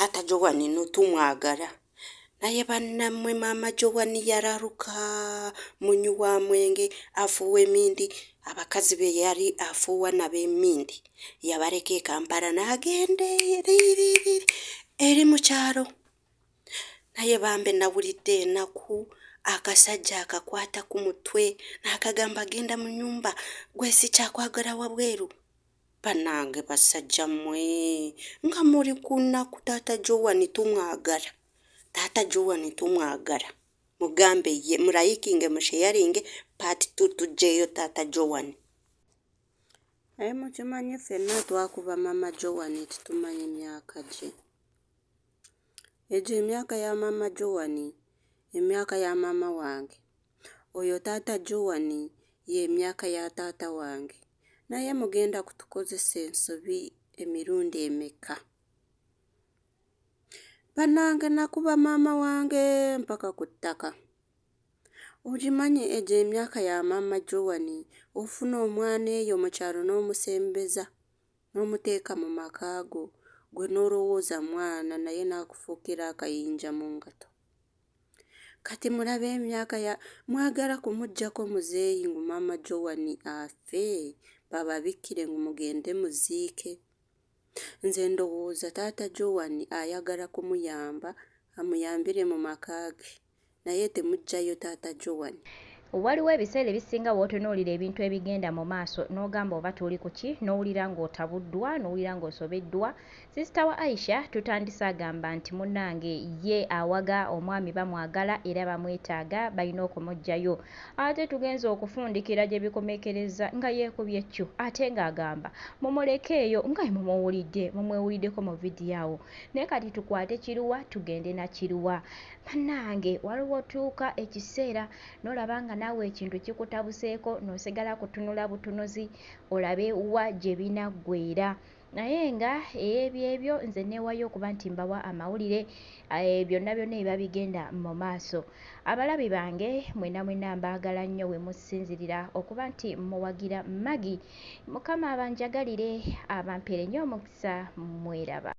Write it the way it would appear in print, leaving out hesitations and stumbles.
Taata Joan no tumwagala. Naye bannammwe maama Joan yalaluka, munywi wa mwenge, afuuwa emindi, abakazi be yali afuuwa nabo emindi yabaleka e Kampala n'agenda eri eri mu kyalo. Naye bambi nawulidde enaku akasajja akakwata ku mutwe n'akagamba genda mu nnyumba gwe sikyakwagala wabweru. Banange basajja mwe nga muli ku nnaku taata Joan tumwagala taata Joan tumwagala mugambe ye mulayikinge musheyaringe part 2 tujjeyo taata Joan. Naye mukimanyi ffenna twakuba mama Joan tetumanyi myaka gye. Egyo emyaka ya maama Joan, emyaka ya maama wange. Oyo taata Joan y'emyaka ya taata wange. Naye mugenda kutukozesa ensobi emirundi emeka? Bannange nakuba maama wange mpaka ku ttaka. Ogimanyi egyo emyaka ya maama Joan, ofuna omwana eyo mu kyalo n'omusembeza n'omuteeka mu maka go, gwe n'olowooza mwana naye n'akufuukira akayinja mu ngato. Kati mulabe emyaka ya mwagala kumuggyako muzeeyi ngu maama Joan afe bababikkire ngu mugende muziike. Nze ndowooza taata Joan ayagala kumuyamba amuyambire mu maka ge naye temuggyayo taata Joan. Waliwo ebiseera ebisinga w'otunuulira ebintu ebigenda mu maaso n'ogamba oba tuli ku ki n'owulira ng'otabuddwa n'owulira ng'osobeddwa. Sister wa Aisha tutandise agamba nti munnange ye awaga omwami bamwagala era bamwetaaga balina okumuggyayo. Ate tugenze okufundikira gye bikomekkereza nga yeekubye ccu ate ng'agamba mumulekeeyo nga bwe mumuwulidde mumwewuliddeko mu vidiyo awo. Naye kati tukwate kiruwa tugende na kiruwa? Bannange waliwo otuuka ekiseera n'olaba nga naawe ekintu kikutabuseeko n'osigala kutunula butunuzi olabe wa gye binaggweera. Naye nga ebyebyo nze neewayo okuba nti mbawa amawulire eh, byonna byonna ebiba bigenda mu maaso. Abalabi bange mwena mwena mbaagala nnyo we musinzirira okuba nti muwagira Maggie. Mukama abanjagalire abampeere nnyo omukisa mweraba.